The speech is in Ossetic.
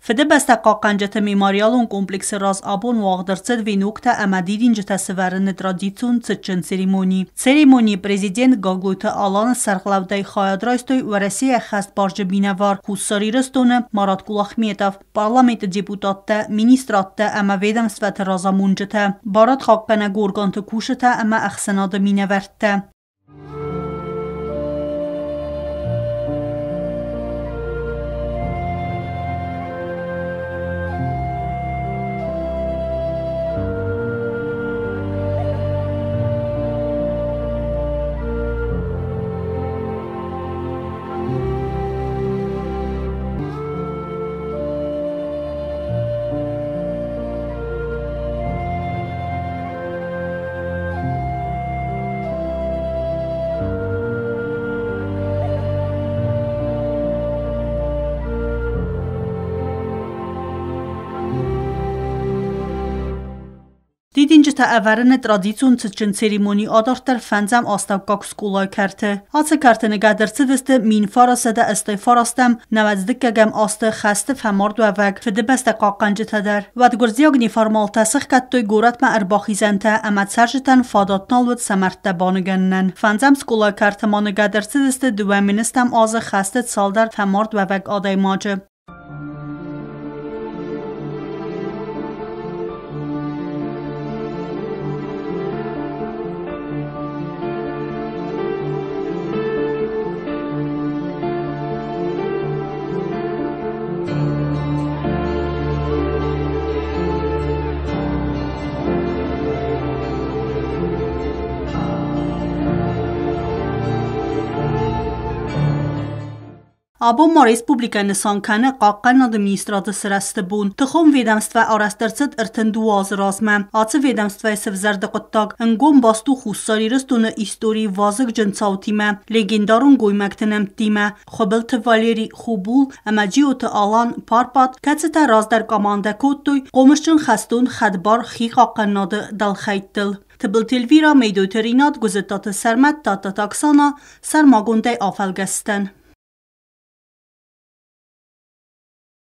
Фыдыбӕстӕ хъахъхъӕнджыты мемориалон комплексы раз абон уагъд ӕрцыд веноктӕ ӕмӕ дидинджытӕ сывӕрыны традицион цытджын церемони. Церемонийы президент Гаглойты Аланы сӕргълӕудӕй хайад райстой Уӕрӕсейы ӕххӕстбарджын минӕвар Хуссар Ирыстоны Марат Кулахметов, парламенты депутаттӕ, министрадтӕ ӕмӕ ведомствӕты разамонджытӕ, барадхъахъхъӕнӕг органты кусджытӕ ӕмӕ ӕхсӕнады минӕвӕрттӕ. Дидинджытӕ ӕвӕрыны традицион цытджын церемони адарддӕр фӕндзӕм астӕуккаг скъолайы кӕрты. Ацы кӕрты ныгӕд ӕрцыдысты 1989 науӕдз дыккӕгӕм азты хӕсты фӕмардуӕвӕг Фыдыбӕстӕ хъахъхъӕнджытӕ дӕр. Уӕд гуырдзиаг неформалтӕ сыхгӕдтой горӕтмӕ ӕрбахизӕнтӕ ӕмӕ цӕрджытӕн фадат нал уыд сӕ мӕрдтӕ баныгӕнынӕн. Фӕндзӕм скъолайы кӕрты ма ныгӕд ӕрцыдысты 2000-ӕм азы хӕсты цалдӕр фӕмардуӕвӕг адӕймаджы. Абон ма республикӕ нысан кӕны Хъахъхъӕнынады министрады сырӕзты бон. Тыхон ведомствӕ арӕзт ӕрцыд 32 азы размӕ. Ацы ведомствӕйы сӕвзӕрды хъуыддаг ӕнгом баст у Хуссар Ирыстоны историйы вазыгджын цаутимӕ, легендарон гоймӕгты нӕмттимӕ: Хуыбылты Валерий Хубул ӕмӕ Джиоты Алан Парпат, кӕцытӕ раздӕр командӕ кодтой хъомысджын хӕстон хӕдбар хихъахъхъӕнынады дӕлхӕйттыл. Тыбылты Эльвира, Мейдойты Ринат, Гуызыттаты Сӕрмӕт, Тадтаты Оксана сӕрмагондӕй афӕлгӕстӕн.